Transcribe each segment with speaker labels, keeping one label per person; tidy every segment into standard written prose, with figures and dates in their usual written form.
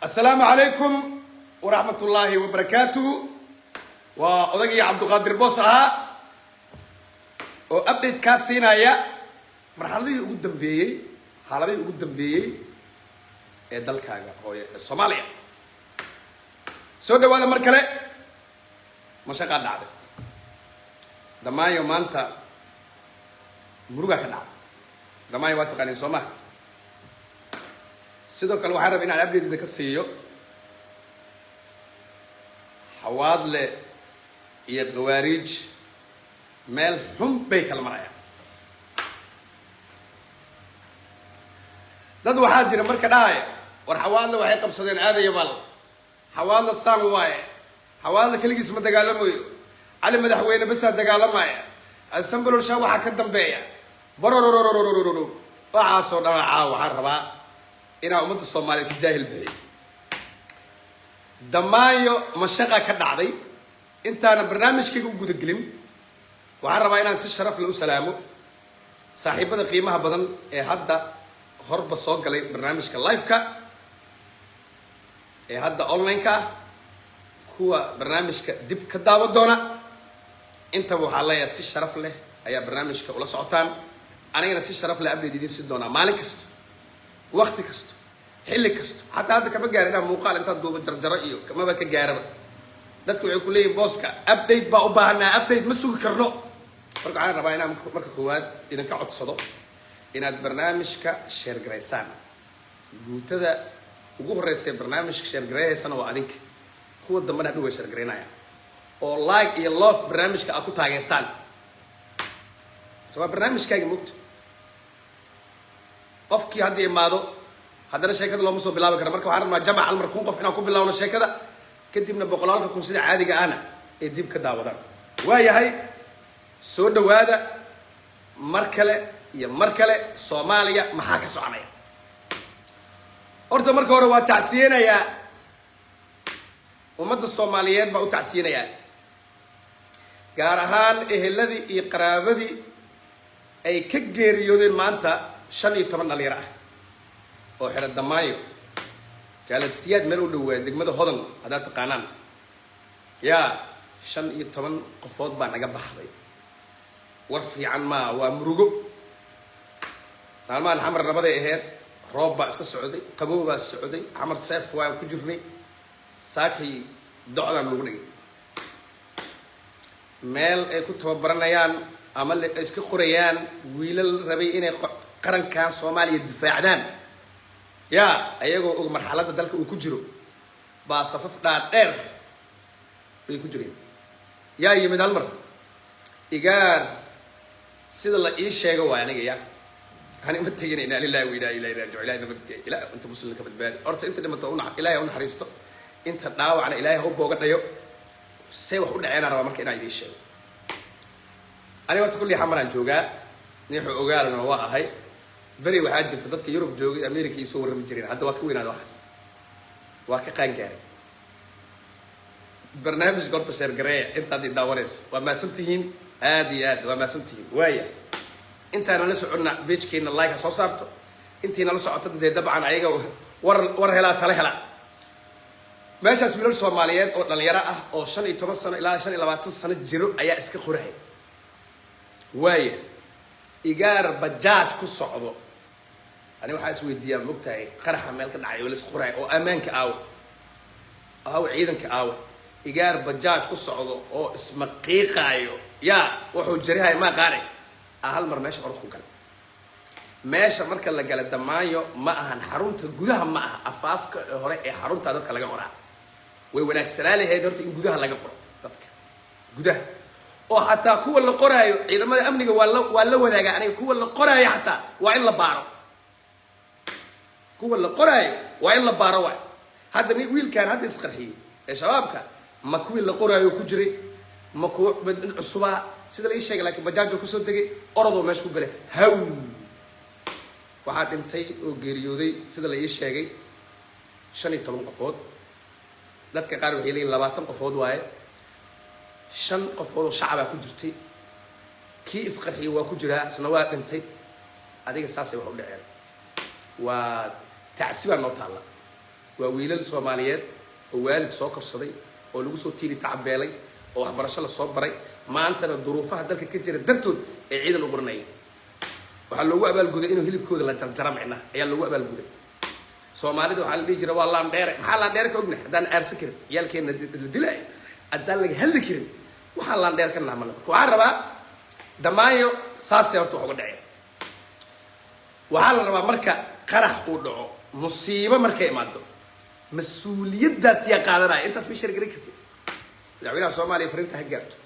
Speaker 1: Asalaamu calaykum waraxmat ullaahi wabarakaatuhu. Waa odagii Cabduqaadir Boos ahaa oo update kaa siinaya marxaladihii ugu dambeeyey, xaaladihii ugu dambeeyey ee dalkaaga hooye ee Soomaaliya. Soo dhawaada mar kale. Mashaqaa dhacday Damaayo maanta, murugaa ka dhacday Damaayo, waa taqaaniin, soo maha? Sidoo kale waxaan rabay inaan update ka siiyo Xawaadle iyo Khawaariij meel xun bay kala marayaan. Dad waxaa jira marka dhahaya, war Xawaadle waxay qabsadeen Aadayabal, Xawaadle saan waaye, Xawaadle keligiis ma dagaalamayo, Cali Madaxweyne basaa dagaalamaya, Sambalolsha waxaa ka dambeeya barororororororo. Waxaasoo dhan caawa waxaan rabaa inaa ummadda Soomaaliyeed ka jaahil bixiyo. Damaayo mashaqa ka dhacday. Intaana barnaamijkayga u gudagelin, waxaan rabaa inaan si sharaf le u salaamo saaxiibada qiimaha badan ee hadda horba soo galay barnaamijka live-ka ee hadda online-ka ah, kuwa barnaamijka dib ka daawan doona. Intaba waxaa leeyahay, si sharaf leh ayaa barnaamijka ula socotaan. Anigana si sharaf leh update idiin siin doonaa maalin kasta, wakti kasta, xilli kasta. Xataa hadda kama gaara inaa muuqaal intaad duuba jarjaro iyo kamaba ka gaaraba. Dadku waxay ku leeyihin, booska update baa u baahanaa, update ma sugi karno. Marka waxaan rabaa inaan marka koowaad idinka codsado inaad barnaamijka share garaysaan. Guutada ugu horreysa ee barnaamijka share garayhaysana waa adinka, kuwa dambena hadhow way share garaynayaan, oo like iyo love barnaamijka aad ku taageertaan. So waa barnaamijkaaga mogta. Qofkii hadda imaado haddana sheekada looma soo bilaabi karo. Marka waxaan rabnaa jamac hal mar 1000 qof inaan ku bilawno sheekada, kadibna boqolaalka kun sida caadiga ahna ay dib ka daawadaan. Waayahay, soo dhawaada mar kale iyo mar kale. Soomaaliya maxaa ka soconaya? Horta marka hore waa tacsiyeynayaa, ummadda Soomaaliyeed baa u tacsiyeynayaa, gaar ahaan eheladii iyo qaraabadii ay ka geeriyoodeen maanta 15 dhalinyaro ah oo xero Damaayo, Jaaladsiyaad meel u dhowaa, degmada Hodan haddaad taqaanaan. Yaa 15 qofood baa naga baxday. War fiican maa, waa murugo. Maalmahan Xamar nabaday ahayd, roob baa iska socday, qabow baa socday, Xamar seef waan ku jirnay. Saakay docdaan lagu dhigay meel ay ku tababaranayaan ama ay iska qorayaan wiilal rabay inay qarankan Soomaaliya difaacdaan. Yaa ayagoo og marxaladda dalka uu ku jiro baa safaf dhaadheer bay ku jireen. Yaa yimid hal mar igaar, sida la ii sheego waay. Aniga ya ani ma tegin. Inaa lilahi wa inaa ilayhi raajicuun. Ilahay nabadgeey, ilaah inta muslimka badbaadi. Horta inta dhimata Ilahay ha u naxariisto, inta dhaawacna Ilahay ha u booga dhayo. See wax u dhaceenaan rabaa marka inaan idiin sheego. Aniga horta kulli Xamaraan joogaa, nixu ogaalna waa ahay. Beri waxaa jirta dadka Yurub joogay, America iisoo warrami jireen. Hadda waa ka weynaada, waxaas waa ka qaan gaaray. Barnaamijka horta share gareeya intaad i daawanayso. Waa mahadsan tihiin, aad iyo aad waa mahadsan tihiin. Waaya, intaana la soconna page-keena like ha soo saarto. Intiina la socota dee dabcan ayaga war war helaa, tale helaa. Meeshaas wiilal Soomaaliyeed oo dhalinyaro ah oo 15 sano ilaa 25 sano jiro ayaa iska qoraya. Waaya, igaar bajaaj ku socdo. Ani waxaa is weydiiyaa, mogtahay, qaraxa meel ka dhacay oo la is qoraya oo ammaanka aawo, aawo ciidanka aawo? Igaar bajaaj ku socdo oo ismaqiiqaayo, yaa wuxuu jarihayo maa qaanay a hal mar meesha orod ku galay. Meesha marka la gala Damaayo ma ahan xarunta gudaha, ma aha afaafka hore ee xarunta dadka laga qoraa. Way wanaagsanaa lahayd horta in gudaha laga qoro dadka, gudaha oo xataa kuwa la qoraayo ciidamada amniga waa la wadaagaa aniga. Kuwa la qoraayo xataa waa in la baaro, kuwa la qoraayo waa in la baaro. Waay, hadda nin wiilkan hadda isqarxiyey ee Shabaabka ma kuwii la qoraayo ku jiray, ma kuwa mid cusubaa? Sida la ii sheegay, laakiin bajaajoo kusoo degay, orodoo meesha ku galay, haw, waxaa dhintay oo geeriyooday, sida la ii sheegay, 15 qofood. Dadka qaar waxay leeyihin 20 qofood waaye. Shan qofood oo shacabaa ku jirtay, kii isqarxiyey waa ku jiraa, isna waa dhintay. Adiga saasay wax u dhaceen. Waa tacsi baa noo taalla. Waa wiilal Soomaaliyeed oo waalid soo korsaday oo lagu soo tiiri tacabeelay oo waxbarasho la soo baray, maantana duruufaha dalka ka jira dartood ay ciidan u qoranayeen. Waxaa loogu abaalguday inuu hilibkooda la jarjara micnaha ayaa loogu abaalguday. Soomaalida waxaa la dhihi jira waa laandheere. Maxaa laandheere ka ognahay haddaan aarsan karin ciyaalkeena la dilaayo, haddaan laga hadli karin? Waxaan laandheer ka naha male. Marka waxaan rabaa damaayo saasay horta wax uga dhaceen. Waxaa la rabaa marka qarax uu dhaco, musiibo markay imaado, mas-uuliyaddaas yaa qaadanaya? Intaas may shargaran kartid. Madaxweynaha Soomaaliya fariinta ha gaarto,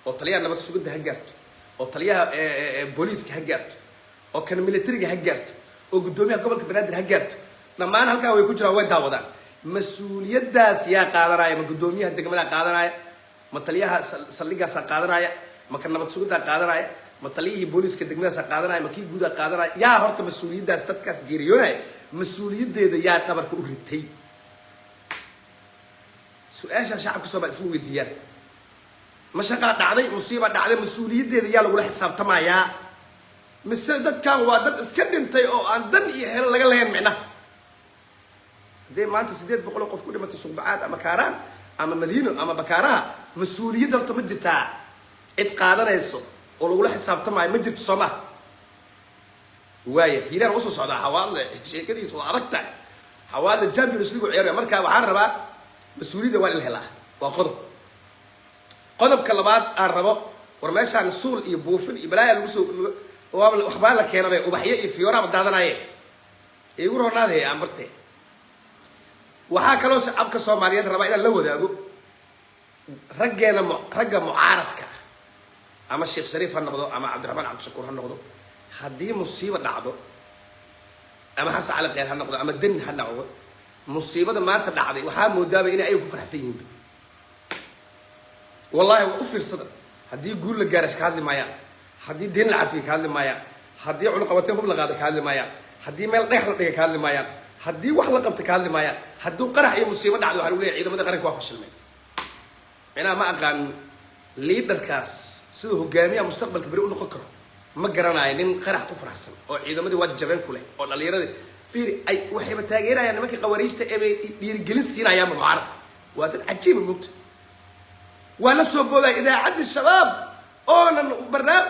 Speaker 1: oo taliyaha nabad sugidda ha gaarto, oo taliyaha booliiska ha gaarto, oo kan militariga ha gaarto, oo guddoomiyaha gobolka Banaadir ha gaarto. Dhammaan halkaa way ku jiraan, way daawadaan. Mas-uuliyaddaas yaa qaadanaya? Ma guddoomiyaha degmadaa qaadanaya? Ma taliyaha saldhigaasaa qaadanaya? Ma kan nabad sugiddaa qaadanaya? Ma taliyihii booliiska degmadaasaa qaadanaya? Ma kii guudaa qaadanaya? Yaa horta mas-uuliyaddaas, dadkaas geeriyoonaya mas-uuliyaddeeda yaa dhabarka u ritay? Su-aashaa shacabka Soomaaliya isma weydiiyaan. Ma shaqaa dhacday, musiiba dhacday, mas-uuliyaddeeda yaa lagula xisaabtamayaa? Mise dadkan waa dad iska dhintay oo aan dan iyo helo laga lahayn micnaha? Haddii maanta 800 oo qof ku dhimatay Suqbacaad ama Kaaraan ama Madiino ama Bakaaraha, mas-uuliyadda horta ma jirtaa cid qaadanayso oo lagula xisaabtamaayo? Ma jirto, soo maha? Waaya, Hiiraan usoo socdaa. Xawaadle sheekadiisa waa adag tahay. Xawaadle Champions League u ciyaaraya. Marka waxaan rabaa mas-uuliyadda waa in la helaa, waa qodob. Qodobka labaad aan rabo, war meeshaan suul iyo buufin iyo balaaya lagu soo waaba waxbaa la keenabay, ubaxyo iyo fiyooraaba daadanaye, igu roonaadhe aan barte. Waxaa kaloo shacabka Soomaaliyeed rabaa inaan la wadaago, raggeena ragga mucaaradka ah, ama Sheekh Shariif ha noqdo ama Cabdiraxmaan Cabdishakuur ha noqdo, haddii musiibo dhacdo, ama Xasan Cali Kheyr ha noqdo ama Deni ha noqdo, musiibada maanta dhacday waxaa moodaaba inay ayagu ku farxsan yihiin. Wallahi waa u fiirsada. Haddii guul la gaarash ka hadli maayaan, haddii deen la cafiya ka hadli maayaan, haddii cunuqabateen hub la qaada ka hadli maayaan, haddii meel dhagax la dhiga ka hadli maayaan, haddii wax la qabta ka hadli maayaan. Hadduu qarax iyo musiibo dhacdo, waxaa lagu leeyahay ciidamada qaranka waa fashilmay. Micnaha ma aqaan liidarkaas sida hogaamiyaha mustaqbalka beri u noqon karo, ma garanayo. Nin qarax ku faraxsan oo ciidamadii waa jabeen ku leh oo dhalinyaradii fiiri ay waxayba taageerayaan nimankii khawariijta ee bay dhiirigelin siinayaanba. Mucaaradka waa dad cajiiba moogta. Waa la soo boodaya idaacadda Shabaab oonan barnaam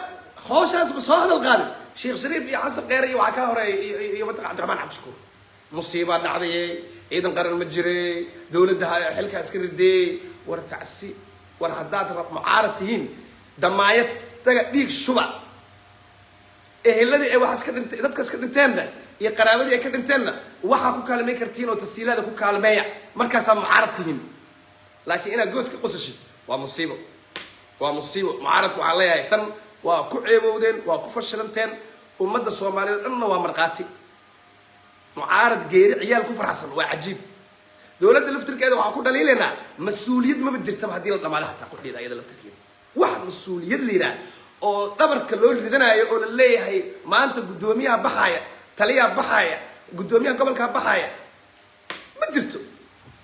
Speaker 1: hawshaasba soo hadal qaadin. Sheekh Shariif iyo Xasan Kheyre iyo waxaa ka horeeya iyo mataqan Cabdiraxmaan Cabdishakuur. Musiibaa dhacdayey, ciidan qaran ma jiray, dowladda xilkaa iska ridey. War tacsi, war haddaad mucaarad tihiin, damaayad daga dhiig shuba, eheladii ay waxaas ka dhintay, dadkaas ka dhinteenna iyo qaraabadii ay ka dhinteenna waxaa ku kaalmay kartiin oo tasiilaada ku kaalmeeya, markaasaa mucaarad tihiin. Laakiin inaad goos ka qosashid waa musiibo, waa musiibo. Mucaaradka waxaan leeyahay, tan waa ku ceebowdeen, waa ku fashilanteen. Ummadda Soomaaliyeed dhanna waa markhaati. Mucaarad geeri ciyaal ku farxsan waa cajiib. Dowladda laftirkeeda waxaa ku dhaliilaynaa mas-uuliyad maba jirtaba. Haddii la dhamaado hataa qudheeda, ayada laftirkeeda wax mas-uuliyad la yidhaah oo dhabarka loo ridanaayo oo la leeyahay maanta guddoomiyaha baxaaya, taliyaha baxaaya, guddoomiyaha gobolkaa baxaaya ma jirto,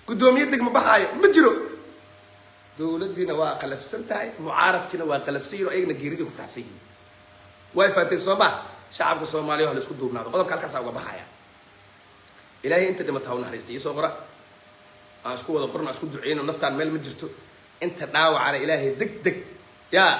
Speaker 1: guddoomiye degma baxaayo ma jiro. Dowladdiina waa qalafsan tahay, mucaaradkiina waa qalafsan yihin oo ayagana geeridii ku faraxsan yihin. Way faatay soo ma? Shacabka Soomaaliya ha la isku duubnaado. Qodobka halkaasaa uga baxaya. Ilaahay inta dhimata ha u naxariista, iisoo qora. Aan isku wada qorno, aan isku duceyno. Naftaan meel ma jirto. Inta dhaawacana Ilaahay deg deg yaa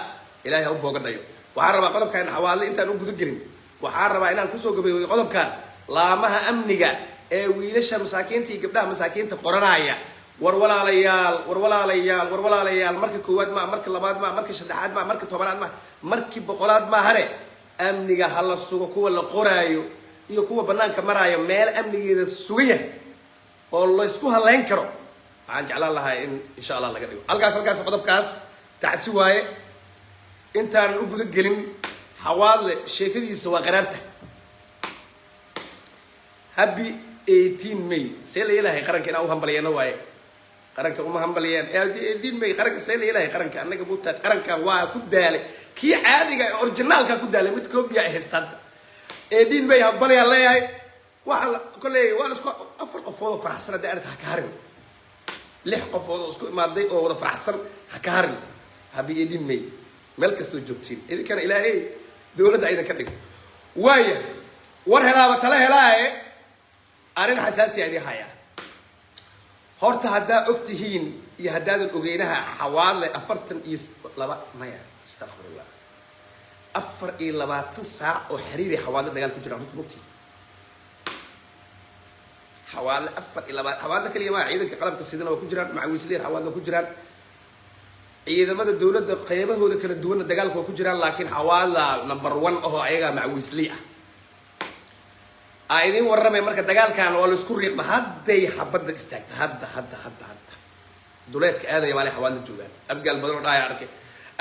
Speaker 1: Ilaahay ha u booga dhayo. Waxaan rabaa qodobkan Xawaadle intaan u guda gelin, waxaan rabaa inaan kusoo gabayooyo qodobkan laamaha amniga ee wiilasha masaakiinta iyo gabdhaha masaakiinta qoranaya. War walaalayaal, war walaalayaal, war walaalayaal, marka koowaad ma, marka labaad ma, marka saddexaad ma, marka 10aad ma, markii 100aad maahane, amniga ha la sugo. Kuwa la qoraayo iyo kuwa banaanka maraayo meel amnigeeda sugan yahay oo laysku halayn karo waxaan jeclaan lahaa in insha Allah laga dhigo halkaas. Halkaas qodobkaas tacsi waaye. Intaanan u guda gelin Xawaadle sheekadiisa waa qaraarta. Happy 18 May. See la yeelahay qaranka? Inaan u hambalyeeno waaye. Qaranka uma hambalyeen. Happy 18 May qaranka, see la yeelahay qaranka? Annaga buuta qarankan waa ku daalay. Kii caadiga ee originaalka ku daalay, mid copy ay haystaan. 18 May hambalyaan leeyahay. Waxa la kolley waa la isku afar qofood oo faraxsan haddii arrinta ha ka harin, lix qofood oo isku imaaday oo wada faraxsan ha ka harin. Happy 18 May meel kastoo joogtiin. Idinkana Ilaahay dowladda idin ka dhigo. Waaya, war helaaba tala helaaye. Arrin xasaasiya idin hayaa. Horta haddaa og tihiin iyo haddaadan ogeynaha, Xawaadle 42, maya, astaqfirullah, 24 saac oo xiriiray Xawaadle dagaal ku jiraan. Horta mogtihiin Xawaadle 24, Xawaadle kaliya maa, ciidanka qalabka sidana waa ku jiraan, macawiisleed Xawaadle ku jiraan, ciidamada dowladda qeybahooda kala duwanna dagaalka waa ku jiraan, laakiin Xawaadla number one ahoo ayagaa macawiisley ah. Aa idiin warramay. Marka dagaalkan waa laisku riiqma. Hadday xabadda istaagta, hadda hadda hadda hadda duleedka Aadaya Maale Xawaadla joogaan. Abgaal badan oo dhahaya arkay,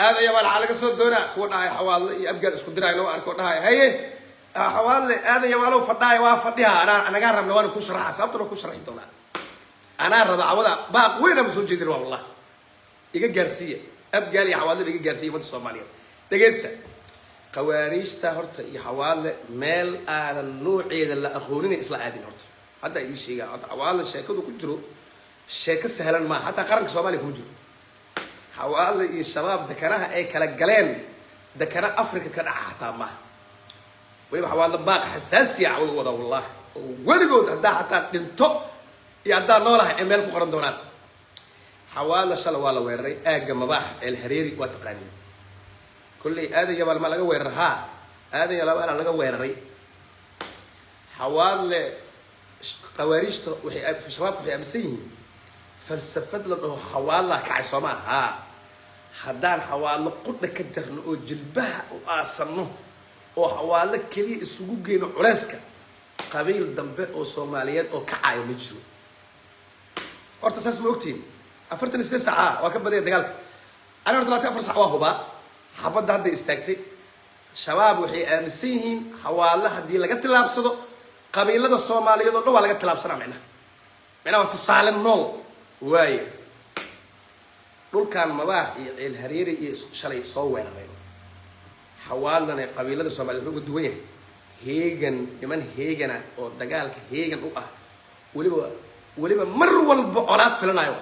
Speaker 1: Aadaya Maale waxaa laga soo doonaa. Kuwa dhahaya Xawaadle iyo Abgaal isku diraayo waa arkay oo dhahaya, haye, Xawaadle Aadaya Maalow fadhaaya waa fadhiha. Anaa anagaa rabna, waana ku sharaxa, sababtana waa ku sharaxi doonaa. Anaa raba cawada baaq weyn ama soo jeedin waa wallah. Iga gaarsiiya Abgaal iyo Xawaadle, iga gaarsiiya ummadda Soomaaliyeed. Dhegaysta, khawaariijta horta iyo Xawaadle meel aanan nuuceeda la aqoonin isla aadin. Horta hadda idiin sheegaa, horta Xawaadle sheekadu ku jiro sheeko sahlan maaha, hataa qaranka Soomaaliya kuma jiro. Xawaadle iyo Shabaab dekanaha ay kala galeen dekana Africa ka dhaca xataa maaha. Weliba Xawaadle baaq xasaasiya cawada wada wallah, oo weligood haddaa xataa dhinto iyo haddaa noolahay ay meel ku qoran doonaan. Xawaadle shala waa la weeraray, aagga Mabaax Ceel Hareeri waa taqaaniin kolley. Aadan Yabaal ma laga weerar? Haa, Aadan Yabaala laga weeraray. Xawaadle khawaariijta waxay, Shabaabka waxay aaminsan yihiin falsafad la dhaho Xawaadlaa kacay soo maa. Haa, haddaan Xawaadlo qudha ka jarno oo jilbaha u aasanno oo Xawaadlo keliya isugu geyno culeyska, qabiil dambe oo Soomaaliyeed oo kacayo ma jiro. Horta saas ma ogtihin? 48 saaca waa ka badaya dagaalka. Ani horta 24 sac waa hubaa xabadda hadday istaagtay. Shabaab waxay aaminsan yihiin Xawaadle haddii laga tillaabsado, qabiilada Soomaaliyeed oo dhan waa laga tillaabsanaa. Micnaha waa tusaale nool waaya. Dhulkan Mabaax iyo Ceel Hareeri iyo shalay soo weerareen. Xawaadlana qabiilada Soomaaliyed wuxuu uga duwan yahay heegan, niman heegana oo dagaalka heegan u ah, weliba mar walba colaad filanayo.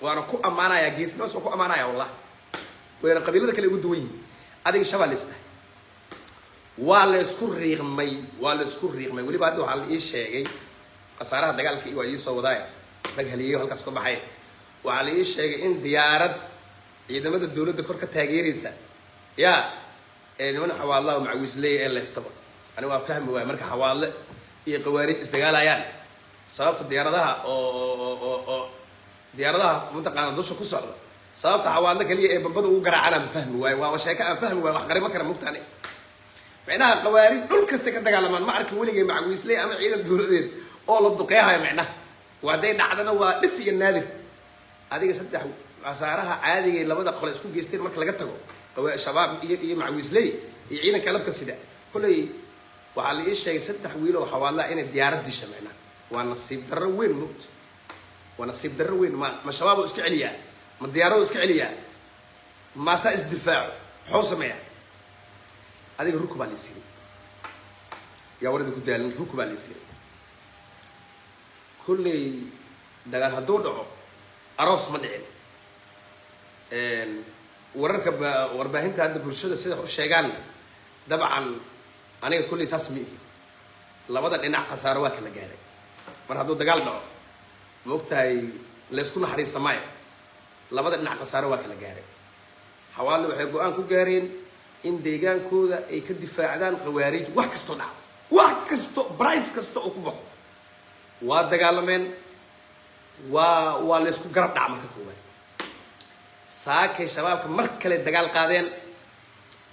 Speaker 1: Waana ku ammaanayaa geesnimaas, waa ku ammaanaya wallah. Wayna qabiilada kale uga duwan yihiin. Adiga Shabaab la isdhahay waa la isku riiqmay, waa la isku riiqmay. Weliba hadda waxaa la ii sheegay khasaaraha dagaalka iyo waa ii soo wadaaya rag haliyeyo halkaas ka baxay. Waxaa la ii sheegay in diyaarad ciidamada dowladda kor ka taageeraysa ya ee niman Xawaadlaha oo macawiisleeya ee leeftaba. Ani waa fahmi waaya marka Xawaadle iyo qawaariij isdagaalayaan, sababta diyaaradaha oo diyaaradaha mataqaana dusha ku socda, sababta Xawaadle kaliya ee bambada ugu garaacana ma fahmi waayo. Waa sheeko aan fahmi waayo, wax qarimo kara mugtaani. Micnaha qawaariij dhul kasta ka dagaalamaan, ma arkin weligay macawiisley ama ciidan dowladeed oo la duqeehayo. Micnaha waa hadday dhacdana waa dhif iyo naadir. Adiga saddex khasaaraha caadigay labada qole isku geysteen marka laga tago, Shabaab iyo macawiisley iyo ciidanka alabka sida, kolley waxaa la ii sheegay saddex wiil oo Xawaadlaa inay diyaarad disha. Micnaha waa nasiib darro weyn mugta, waa nasiib darro weyn. Ma Shabaab oo iska celiyaa? Ma diyaarado iska celiyaa? Maasaa isdifaaco? Muxuu sameeyaa? Adiga ruku baa laisiiyey, yaa warada ku daalin, ruku baa laisiiyey. Kolley dagaal hadduu dhaco aroos ma dhicin. Wararka ba warbaahinta hadda bulshada sida u sheegaan, dabcan aniga kolley saas ma ihi. Labada dhinac khasaaro waa kala gaaray. Mar hadduu dagaal dhaco, ma ogtahay, laysku naxariisa maayo. Labada dhinac khasaaro waa kala gaaray. Xawaadle waxay go-aan ku gaareen in deegaankooda ay ka difaacdaan khawaariij, wax kastoo dhacdo, wax kasto, price kasta oo ku baxo. Waa dagaalameen, waa laysku garab dhac. Marka koowaad saakay Shabaabka mar kale dagaal qaadeen,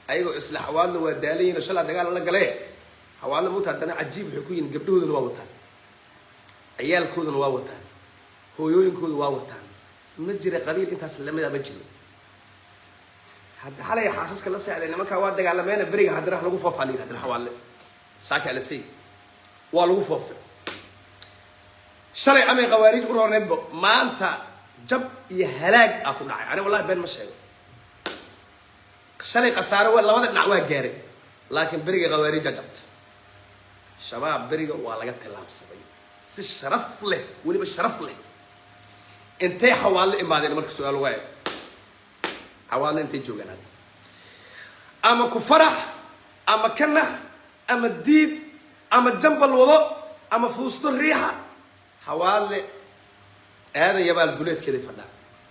Speaker 1: ayagoo isla Xawaadle waa daalayiin oo shalaa dagaal la galee. Xawaadle muta haddana cajiib waxay ku yihiin, gabdhahoodana waa wataan, ciyaalkoodana waa wataan, hooyooyinkooda waa wataan. Ma jira qabiil intaas lamida, ma jiro. Hadda xalay xaasaska la seexday nimankaa waa dagaalameena, beriga haddana lagu foofaa la yidhi. Haddana Xawaadle saaka alasay waa lagu foofay. Shalay amay khawaariij u roorneedbo, maanta jab iyo halaag aa ku dhacay. Ani wallahi been ma sheego. Shalay khasaaro waa labada dhinac waa gaaray, laakiin beriga khawaariija jabta. Shabaab beriga waa laga tillaabsaday si sharaf leh, weliba sharaf leh. Intay Xawaadle imaadeen? Marka su-aal waaya, Xawaadle intay joogaan hadda? Ama ku farax ama ka nax ama diid ama jambal wado ama fuusto riixa, Xawaadle Aadan Yabaal duleedkeeday fadhaa.